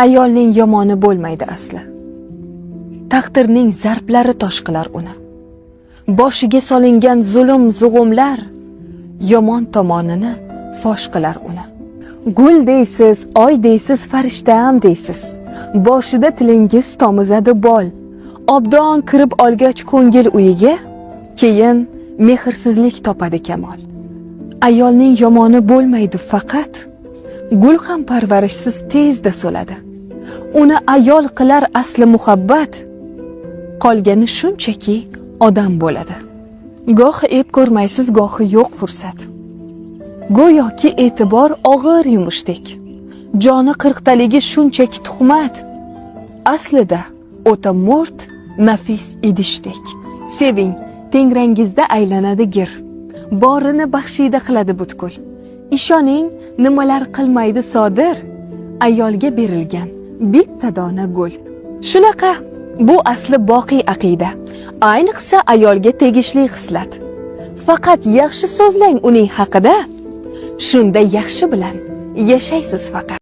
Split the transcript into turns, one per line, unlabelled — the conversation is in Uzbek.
Ayolning yomoni bo'lmaydi asli. Taqdirning zarblari tosh qilar uni. Boshiga solingan zulm zug'umlar yomon tomonini fosh qilar uni. Gul deysiz, oy deysiz, farishtam deysiz. Boshida tilingiz tomizadi bol. Obdon kirib olgach ko'ngil uyiga, keyin mehrsizlik topadi kamol. Ayolning yomoni bo'lmaydi faqat gul ham parvarishsiz tezda so'ladi. Uni ayol qilar asli muhabbat, qolgani shunchaki odam bo'ladi. Gohi ep ko'rmaysiz, gohi yo'q fursat. Go'yoki e'tibor og'ir yumushdek. Joni qirqtaligi shunchaki tuhmat. Aslida o'ta mo'rt, nafis idishdek. Seving, tengrangizda aylanadi gir. Borini baxshida qiladi butkul. Ishoning, nimalar qilmaydi sodir ayolga berilgan bitta dona gul. Shunaqa, bu asli boqiy aqida. Ayniqsa ayolga tegishli xislat. Faqat yaxshi so'zlang uning haqida. Shunda yaxshi bilan yashaysiz faqat.